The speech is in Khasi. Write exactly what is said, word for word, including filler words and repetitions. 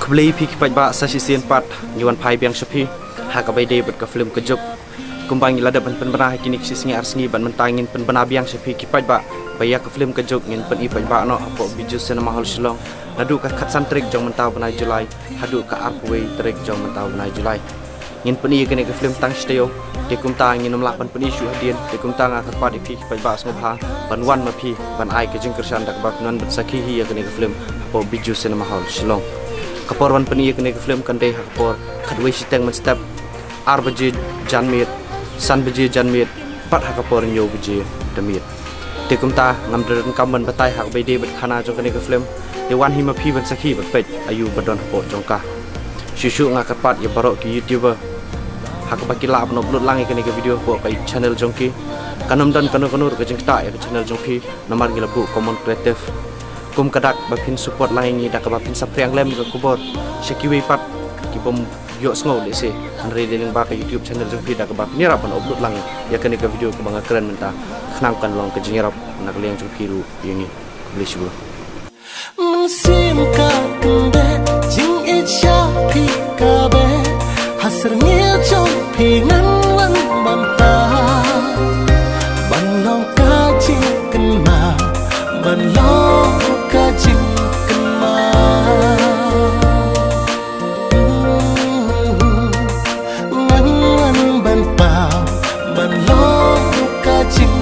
Khublei phi ki paidbah, sa shisien pat ngi wan phai biang sha phi ha kaba ïadei bad ka film Ka Juk. Kumba ngi la dep ban pynbna ha kine ki shi sngi ar sngi, bad mynta ngin pynbna biang sha phi ki paidbah ba ïa ka film Ka Juk ngin pyni paidbah noh hapoh Bijou Cinema Hall Shillong naduh ka khatsan tarik jong mynta u bnai July haduh ka arphew wei tarik jong mynta u bnai July. Ngin pyni ïa kane ka film tang shi taïew, te kumta ngin ym lah ban pyni shuh hadien. Te kumta nga kyrpad ïa phi ki paidbah sngewbha ban wan ma phi ban ai ka jingkyrshan da kaba phin wan ban sakhi hi ïa kane ka film hapoh Bijou Cinema Hall Shillong. Ka por ban pyni ïa kane ka film kan dei ha ka por khatwei shiteng mynstep, ar baje janmiet, san baje janmiet, bad ha ka por hynñiew baje da miet. Te kumta ngam da donkam ban batai ha kaba ïadei bad khana jong kane ka film. Te wan hi ma phi ban sakhi bad peit aïu ba don hapoh jong ka. Shuh shuh nga kyrpad ïa baroh ki YouTuber ha kaba ki lah ban upload lang ïa kane ka video hapoh ka channel jong ki. Kan ym don kano kano ruh ka jingktah ïa ka channel jong phi namar ngi la buh common creative. Kum ka dak ba phin support lang ïa ngi da kaba phin saphriang lem ïa ka khubor sha kiwei pat ki bym ïohsngew lehse, hynrei dei lyngba ka YouTube channel jong phi da kaba phin ïarap ban upload lang ïa kane ka video kaba nga kren mynta, khnang kan long ka jingïarap na ka liang jong phi ruh ïa ngi. Khublei shibun. Mynsiem ka kynde jingïeit sha phi ka beh, ha syrngiew jong phi ngan wan ban pau, ban long ka jingkynmaw, ban long ka jingkynmaw. Ngan wan ban pau, ban long ka jing